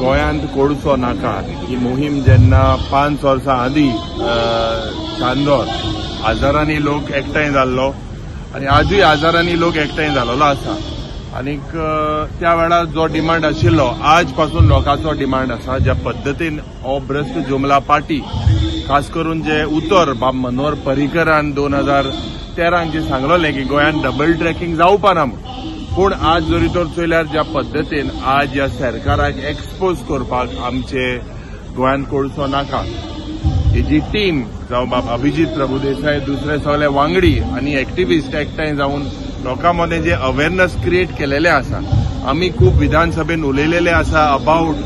गोंयांत कोळसो नाका ही मोहीम जेन्ना 5 वर्सां आदीं चांदोर हजारांनी लोक एकठांय जाल्लो आनी आजूय हजारांनी लोक एकठांय जाल्लो आसा आनीक त्या वेळार जो डिमांड आशिल्लो आज पासून लोकांचो डिमांड आसा. ज्या पद्दतीन हो भ्रश्ट जुमला पार्टी खास करून जे उतर बाब मनोहर पर्रीकरान 2013 जे सांगलेलें की गोंयांत डबल ट्रॅकिंग जावपा ना म्हूण, पूण आज जरी तर चोयल्यार ज्या पद्दतीन आज ह्या सरकाराक एक्सपोज करपाक आमचे गोंयांत कोळसो नाका हेजी टीम जावं बाब अभिजीत प्रभुदेसाय दुसरे सगळे वांगडी आनी एक्टिविस्ट एकठांय जावन लोकां मदें जे अवेरनस क्रिएट केलेले आसा. आमी खूब विधानसभेन उलयलेले आसा about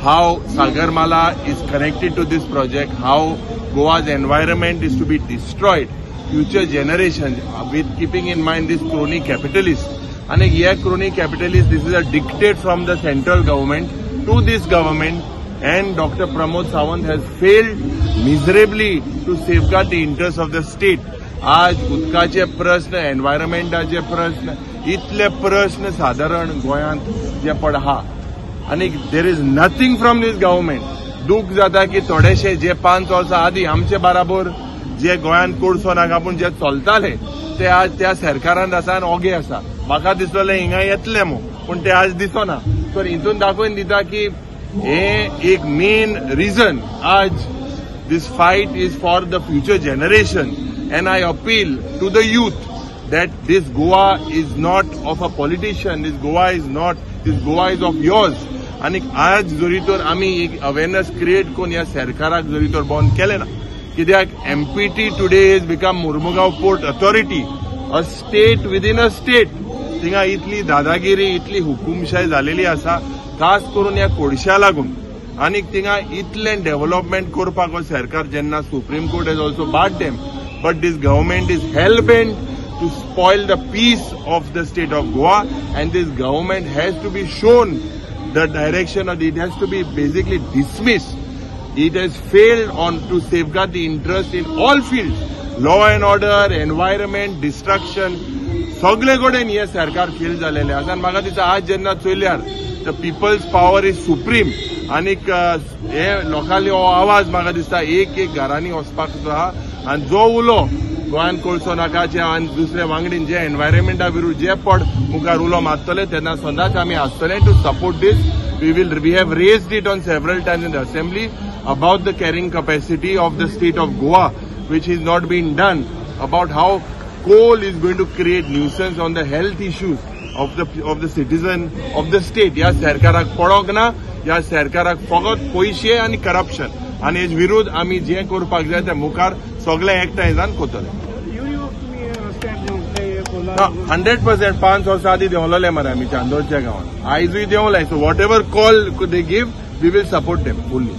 how Sagarmala is connected to this project, how Goa's environment is to be destroyed, future generation with keeping in mind this crony capitalist. And here crony capitalist, this is a dictate from the central government to this government, and Dr. Pramod Sawant has failed miserably to safeguard the interests of the state. आज उदकाचे प्रश्न, एनवायरमेंटाचे प्रश्न, इतले प्रश्न साधारण गोंयांत जे पड आहा आनी there is nothing from this government. दूख जाता की थोडेशे जे 5 वर्सां आदीं आमचे बराबर जे गोंयांत कोळसो नाका पूण जे चलताले ते आज त्या सरकारांत आसा आनी ओगे आसा. म्हाका दिसलें हिंगा येतले म्हूण, पूण ते आज दिसना. तर हितून दाखोवन दिता की हे एक मेन रिजन आज this fight is for the future generation. And I appeal to the youth that this Goa is not of a politician, this Goa is not, this Goa is of yours. आनी आज जरी तर आमी एक awareness create करून ह्या सरकाराक जरी तर बंद केलें ना, कित्याक MPT today is become Mormugao Port Authority, a state within a state. थिंगा इतली दादागिरी, इतली हुकुमशाय जालेली आसा, खास करून ह्या कोळशा लागून. आनी थिंगा इतलें डेव्हलपमेंट करपाक हो सरकार जेन्ना Supreme Court has also barred them, but this government is hell bent to spoil the peace of the state of Goa, and this government has to be shown the direction of it has to be basically dismissed. It has failed on to safeguard the interest in all fields, law and order, environment, destruction. सगळे कडेन हे सरकार fail जालेलें आसा. आनी म्हाका दिसता आज जेन्ना चोयल्यार the people's power is supreme आनीक हे लोकांले हो आवाज म्हाका दिसता एक एक घरांनी वचपाक आहा. आनी जो उलो गोंयांत कोळसो नाकाचे आनी दुसरे वांगडीन जे एनवायरमेंटा विरुद्ध जे पड मुखार उलो मारतले तेन्ना सदांच आमी आसतले to support this. We have raised it on several times in the assembly about the carrying capacity of the state of Goa, which is not been done, about how coal is going to create nuisance on the health issues of the citizen of the state. ह्या सरकाराक पडोंक ना, ह्या सरकाराक फकत पयशे आनी corruption आनी has विरुद्ध आमी जें करपाक जाय ते मुखार सगळे एकठांय जावन करतले. 100% 5 वर्सां आदीं देंवलेले मरे आमी चांदोरच्या गांवांत, आयजूय देंवले. So whatever call they give we will support them fully.